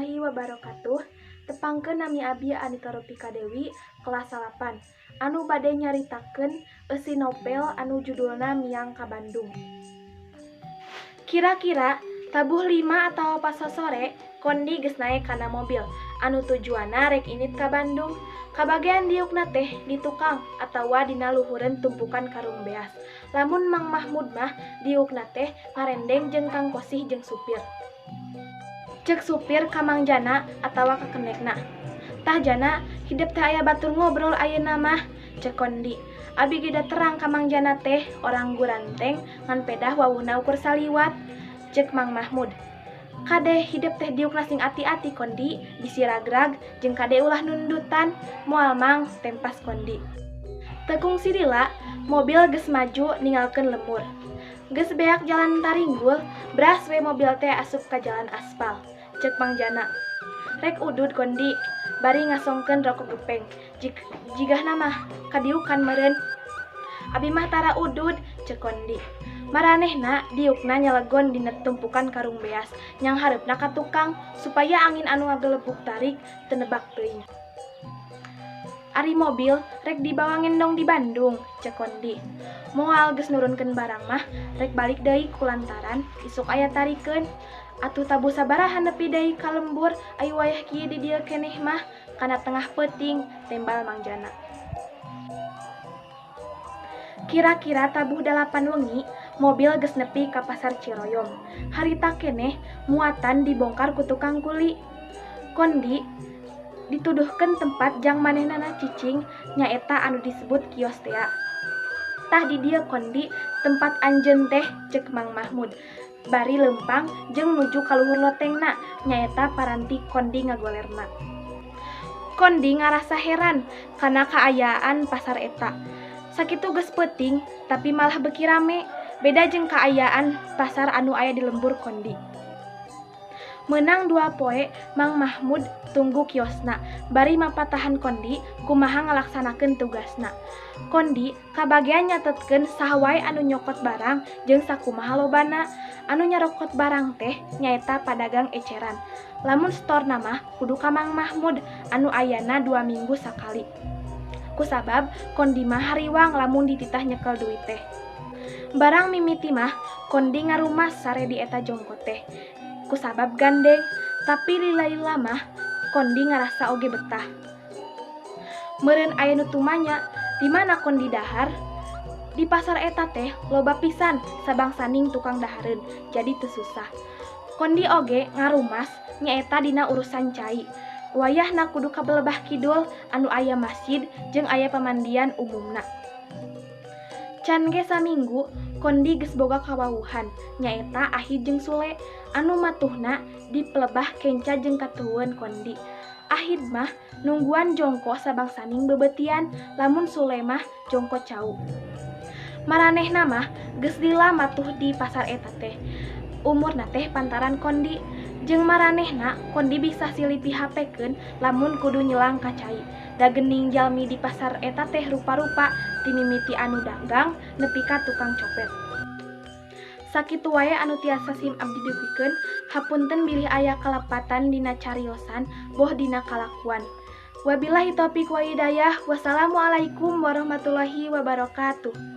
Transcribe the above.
Warahmatullahi wabarakatuh. Tepangkeun, nami abi Anita Rupika Dewi, kelas 8, anu bade nyaritakeun eusi novel anu judulna Miang ka Bandung. Kira-kira tabuh 5 atau pas sore, Kondi geus naek kana mobil anu tujuanna rek indit ka Bandung. Kabagean diukna teh di tukang atawa dina luhureun tumpukan karung beas. Lamun Mang Mahmud mah diukna teh ngarendeng jeung Kang Kosih jeung supir. Cek supir ka Mang Jana atawa ka kenekna. "Tah Jana, hidep teh aya batur ngobrol ayeuna mah," cek Kondi. "Abi ge da terang ka Mang Jana teh orang guranteng, ngan pedah wawuhna ukur saliwat," cek Mang Mahmud. "Kade hidep teh diukna sing ati-ati, Kondi, bisi ragrag, jeung kade ulah nundutan." "Moal, Mang," tempas Kondi. Teu kungsi lila, mobil geus maju ninggalkeun lembur. Geus beak jalan taringgul, bras we mobil teh asup ka jalan aspal. Cek Mang Jana, "Rek udud, Kondi?" bari ngasongkeun rokok gepeng. "Jigahna mah kadiukan meureun." "Abi mah tara udud," cek Kondi. Maranehna diukna nyelegon dina tumpukan karung beas, nyanghareupna ka tukang supaya angin anu ngagelebug tarik teu nebak teuing. "Ari mobil rek dibawa ngendong di Bandung?" cek Kondi. "Moal, geus nurunkeun barang mah rek balik deui kulantaran isuk aya tarikeun." "Atuh tabuh sabaraha nepi deui ka lembur, ai wayah kieu di dieu keneh mah kana tengah peuting," tembal Mang Jana. Kira-kira tabuh 8 wengi, mobil geus nepi ka Pasar Ciroyom. Harita keneh muatan dibongkar ku tukang kuli. Kondi dituduhkeun tempat jang manehnana cicing, nyaeta anu disebut kios tea. "Tah, di dieu, Kondi, tempat anjeun teh," cek Mang Mahmud bari leumpang jeung nuju ka luhur lotengna, nyaeta paranti Kondi ngagolerna. Kondi ngarasa heran kana kaayaan pasar eta. Sakitu geus peuting tapi malah beuki rame, beda jeung kaayaan pasar anu aya di lembur Kondi. Meunang 2 poe Mang Mahmud tunggu kiosna bari mapatahan Kondi kumaha ngalaksanakeun tugasna. Kondi kabagean nyatetkeun saha wae anu nyokot barang jeung sakumaha lobana. Anu nyarokot barang teh nyaeta padagang eceran. Lamun setorna mah kudu ka Mang Mahmud anu ayana 2 minggu sakali. Kusabab Kondi mah hariwang lamun dititah nyekel duit teh. Barang mimiti mah Kondi ngarumas sare di eta jongko teh kusabab gandeng, tapi lila-lila mah Kondi ngarasa oge betah. Meureun aya nu tumanya di mana Kondi dahar? Di pasar eta teh loba pisan sabangsaning tukang dahareun, jadi teu susah. Kondi oge ngarumas nyaeta dina urusan cai. Wayahna kudu ka Belebah Kidul anu aya masjid jeung aya pamandian umumna. Can ge saminggu, Kondi geus boga kawawuhan, nyaeta Ahid jeung Sule anu matuhna di pelebah kenca jeung katuhueun Kondi. Ahid mah nungguan jongko sabangsaning beubeutian, lamun Sule mah jongko cau. Maranehna mah geus lila matuh di pasar eta teh. Umurna teh pantaran Kondi. Jeung maranehna Kondi bisa silih pihapekeun lamun kudu nyelang ka cai. Da geuning jalmi di pasar eta teh rupa-rupa, ti mimiti anu dagang nepi ka tukang copet. Sakitu wae anu tiasa sim abdi dugikeun, hapunten bilih aya kalepatan dina cariosan boh dina kalakuan. Wabillahi taufik wa hidayah. Wassalamualaikum warahmatullahi wabarakatuh.